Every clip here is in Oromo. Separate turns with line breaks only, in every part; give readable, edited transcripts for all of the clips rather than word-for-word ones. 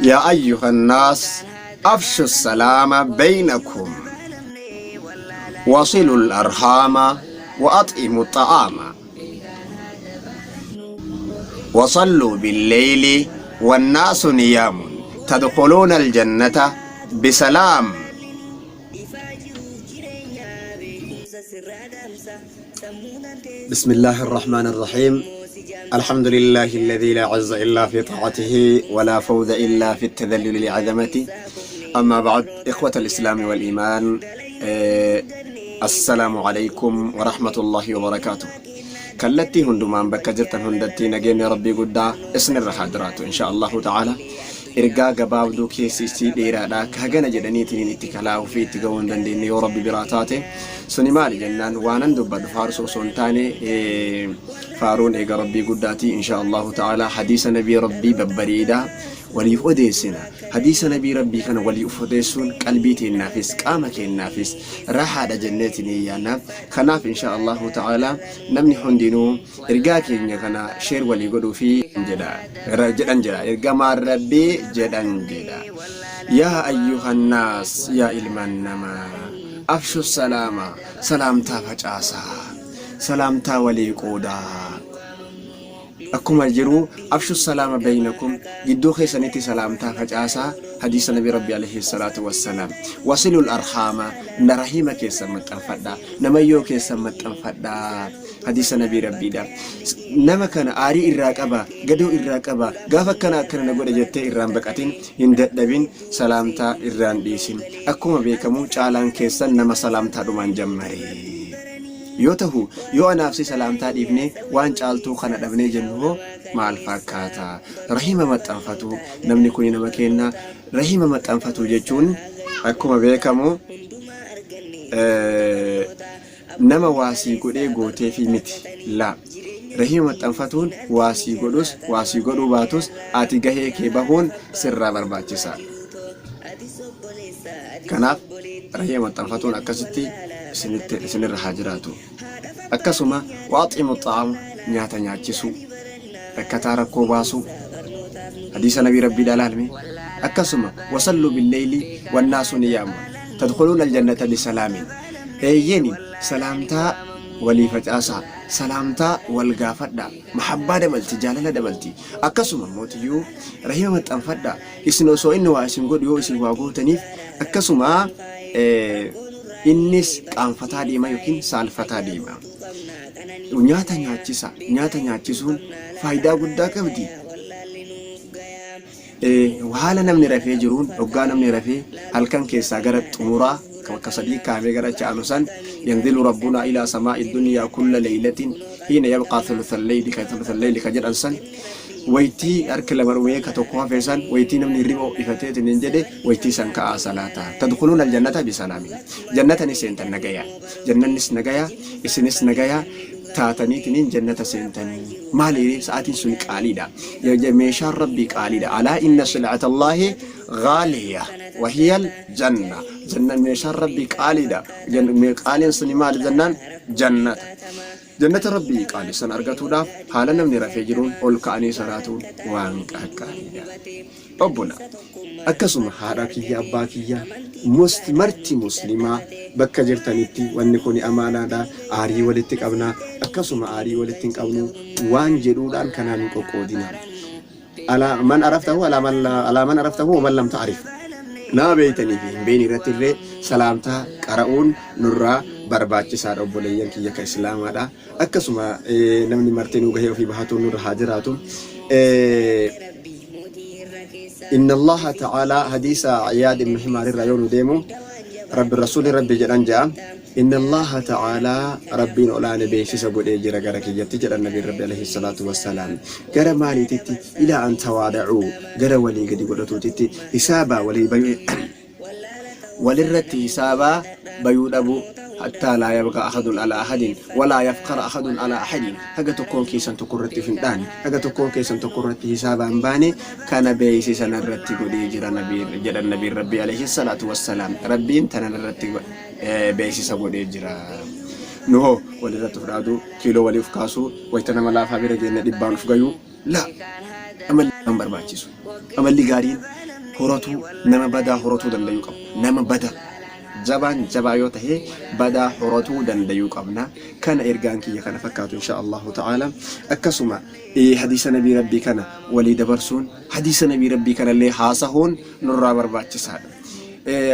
Yaa ayyuhannaas afshu salaama baynakum wasilul arhaama wa ax'imu xa'aama wasalluu billeyli wannaasu niyaamun tadkhuluuna aljannata bisalaam. بسم الله الرحمن الرحيم الحمد لله الذي لا عز إلا في طاعته ولا فوز إلا في التذلل لعظمته أما بعد إخوة الإسلام والإيمان السلام عليكم ورحمة الله وبركاته kallattii hundumaan bakka jirtan hundatti nageenyi rabbii guddaa isinirra haa jiraatu insha Allahu ta'ala Ergaa gabaabduu keessi isii dheeraadha. Ka hagana jedhaniitiniin itti kalaahuu fi itti gahuu hin dandeenne yoo Rabbi biraa taate. Suni maali jennaan waanan dubbadhu faarsuu osoo hin taane faaruun eega Rabbii guddaati inshaa Allahu ta'ala hadiisa nabii Rabbii babbareedaa waliif odeessina. Hadiisa nabii Rabbii kana waliif odeessuun qalbii teennaafis qaama keennaafis raahaadha jenneetinii yaanna. Kanaaf inshaa Allahu ta'ala namni hundinuu Ergaa keenya kana share walii godhuufi jedha jedhan jedha ergamaan rabbii jedhan jedha yaa ayyuhannaas yaa ilmaan namaa afshu salaama salaamtaa facaasaa salaamtaa walii qoodaa akkuma jiru afshu salaama baynakum gidduu keessanitti salaamtaa facaasaa hadiisa nabi rabbi alayhi salaatu wassalaam wasilul arhaama na rahiima keessan maxxanfadha namayyoo keessan maxxanfadha Hadiisa Nabii Rabbiidha. Nama kana aarii irraa qaba, gadoo irraa qaba, gaafa akkana akkana na godhe jettee irraan baqatin, hin dadhabin, salaamtaa irraan dhiisin. Akkuma beekamu caalaan keessan nama salaamtaadhumaan jammare. Yoo tahu yoo anaaf si salaamtaa dhiifnee waan caaltuu kana dhabnee jennu hoo maal fakkaata? Rahima maxxanfatuu namni kuni nama keenna rahima maxxanfatuu jechuun akkuma beekamu Nama waa sii godhee gooteefii miti. Laa. Rahima maxxanfatuun waa sii godhus waa sii godhuu baatus ati gahee kee bahuun sirraa barbaachisaadha. Kanaaf rahima maxxanfatuun akkasitti isinitti isinirra haa jiraatu. Akkasuma waaximu xa'aama nyaata nyaachisuu, rakkataa rakkoo baasuu, hadiisa nabii rabbiidhaa laalme. Akkasuma wasalluu billeyli wannaasu niyaamun tadkhuluuna aljannata bisalaamin Eeyyeni, salaamtaa walii facaasaa, salaamtaa wal gaafadhaa, mahabbaa dabalti, jaalala dabalti. Akkasuma mootiyyuu rahima maxxanfadhaa, isin osoo inni waa isin godhu yoo isin waa gootaniif akkasuma innis qaanfataa deema yookiin saalfataa deema. Nyaata nyaachisa, nyaata nyaachisuun faayidaa guddaa qabdi. Haala namni rafee jiruun hoggaa namni rafee halkan keessaa gara xumuraa bakka sadii kaafee gara achi aanu san yanzilu rabbunaa ilaa samaa'i dunyaa kulla leeylatin hiina yabqaa thuluthal leyli ka thuluthal leyli ka jedhan san waytii harki lama dhumee ka tokko hafee san waytii namni hirriba ifateetiin hin jedhe waytii san ka'aa salaata tadkhuluuna aljannata bisalaamin jannata ni seentan nagaya jannannis nagaya isinis nagaya taataniitiniin jannata seentanii maaliiree sa'aatiin suni qaaliidha meeshaan rabbii qaaliidha alaa inna silcatallaahi ghaaliya wahiyal janna janna meeshaan rabbii qaaliidha qaaliin suni maali jennaan jannata jannata rabbii qaalii san argatuudhaaf haala namni rafee jiruun ol ka'anii salaatuun waan qaqqaaliidha Obbola, akkasuma haadha kiyya abbaa kiyya must marti muslimaa bakka jirtanitti wanni kuni amaanaadha aarii walitti qabna akkasuma aarii walitti hin qabnu waan jedhuudhaan kanaan hin qoqqoodina. Alaa man araftahu alaa man alaa man araftahu wa man lam ta'rif. Nama beeytanii fi hin beeyne irratti illee salaamtaa qara'uun nurraa barbaachisaadha obboleeyyan kiyya ka islaamaadha. Akkasuma namni martinuu gahee ofii bahatuun nurra haa jiraatu. Inna Allaha ta'ala hadiisa Iyaad ibn Himaar irraa yoo nu deemu Rabbi Rasuulli Rabbi jedhan ja'a. Inna Allaha ta'ala Rabbiin olaane beeksisa godhee jira gara kiyyatti jedhan Nabiin Rabbi alayhi salaatu wassalaam. Gara maaliititti ilaa an tawaada'uu gara walii gadi godhatuutitti hisaabaa walii bayuu walirratti hisaabaa bayuu dhabuu hattaa laa yabqa ahadun alaa ahadin walaa yafkara ahadun alaa ahadin haga tokkoon keessan tokko irratti of hin dhaane haga tokkoon keessan tokko irratti hisaabaa hin baane kana beeksisa narratti godhee jira nabiin jedhan nabiin rabbii alayhi salaatu wassalaam rabbiin tana narratti beeksisa godhee jira nu hoo walirratti of dhaaduu kiiloo walii of kaasuu wayta nama laafaa bira geenne dhibbaan of gayuu laa Amalli hin barbaachisu. Amalli gaariin horatuu nama badaa horatuu dandayuu qaba. Nama bada jabaan jabaa yoo tahe badaa horatuu dandayuu qabna. Kana ergaan kiyya kana fakkaatu insha Allahu ta'ala. Akkasuma hadiisa nabii rabbii kana walii dabarsuun, hadiisa nabii rabbii kanallee haasahuun nurraa barbaachisaadha.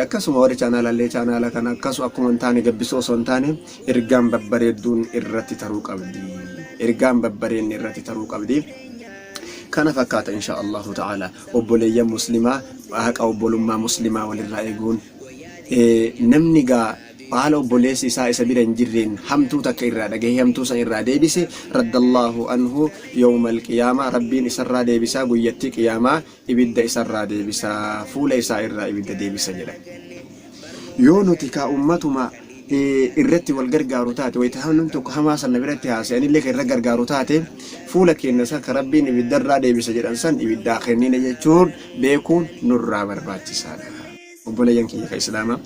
Akkasuma warri chaanaalallee chaanaala kana akkasu akkuma hin taane gabbisuu osoo hin taane ergaan babbareedduun irratti taruu qabdi. Ergaan babbareenni irratti taruu qabdi. Kana fakkaata insha Allahu ta'ala. Obboleeyyan muslimaa haqa obbolummaa muslimaa walirraa eeguun, namni gaa haala obboleessi isaa isa bira hin jirreen hamtuu takka irraa dhagahee hamtuu san irraa deebise, raddallahu anhu yawmal qiyaamaa, rabbiin isarraa deebisaa, guyyattii qiyaamaa ibidda isarraa deebisaa, fuula isaa irraa ibidda deebisa jedha. Yoo nuti kaa ummatuma irratti wal gargaaru taate, wayita namni tokko hamaa sana biratti haasa'e anillee kan irra gargaaru taate, fuula keenya san ka rabbiin ibiddarraa deebisa jedhan san ibiddaa kennine jechuun beekuun nurraa barbaachisaadha. Obboleeyyan kiyya ka islaamaa,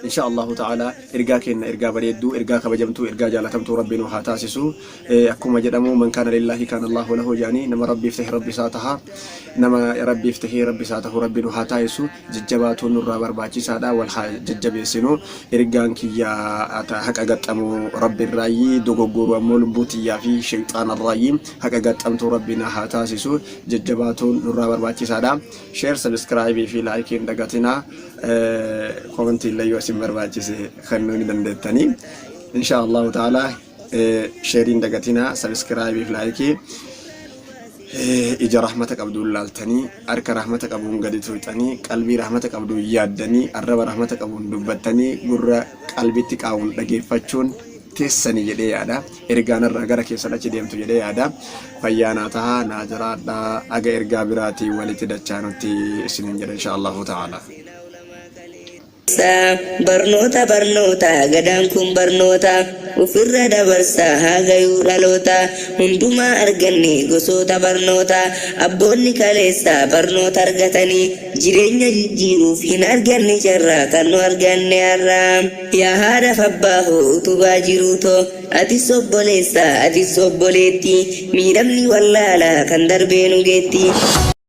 insha Allahu ta'ala ergaa kenna, ergaa bareedduu, ergaa kabajamtuu, ergaa jaalatamtuu rabbi nu haa taasisu. Akkuma jedhamu, man kaana lillaahi kaana Allahu lahu jedhanii, nama rabbiif tahe rabbi isaa taha. Nama rabbiif tahee rabbi isaa tahu rabbi nu haa taasisu. Jajjabaatuun nurraa barbaachisaadha, wal haa jajjabeessinu. Ergaan kiyya haqa gaxxamuu rabbi irraayi, dogoggoru ammoo lubbuu tiyyaa fi shayxaana irraayi. Haqa gaxxamtuu rabbi na haa taasisu. Jajjabaatuun nurraa barbaachisaadha. Share, subscribe fi like hin dagatinaa. Comment illee yoo isin barbaachise kennuu ni dandeettanii insha Allahu ta'ala. Share hin dagatinaa, subscribe fi like. Ija rahmata qabduun laaltanii, harka rahmata qabuun gadi tuuxanii, qalbii rahmata qabduun yaaddanii, arraba rahmata qabuun dubbattanii, gurra qalbitti qaawun dhageeffachuun teessanii jedhee yaada. Ergaan irraa gara keessan achi deemtu jedhee yaada. Fayyaa naa tahaa, naa jiraadhaa, aga ergaa biraatii walitti dachaanutti isinin jedha insha Allahu ta'ala.
Barnoota, barnoota, gadaan kun barnoota ufirra dabarsa haa gayuu dhaloota hundumaa. Arganne gosoota barnoota abboonni kaleessa barnoota argatanii jireenya jijjiiruuf hin arganne carraa kan nu arganne har'a. Yaa haadha abbaa hoo, utubaa jiruutoo, atis obboleessa, atis obboleetti, miidhamni wallaala kan darbee nu geetti.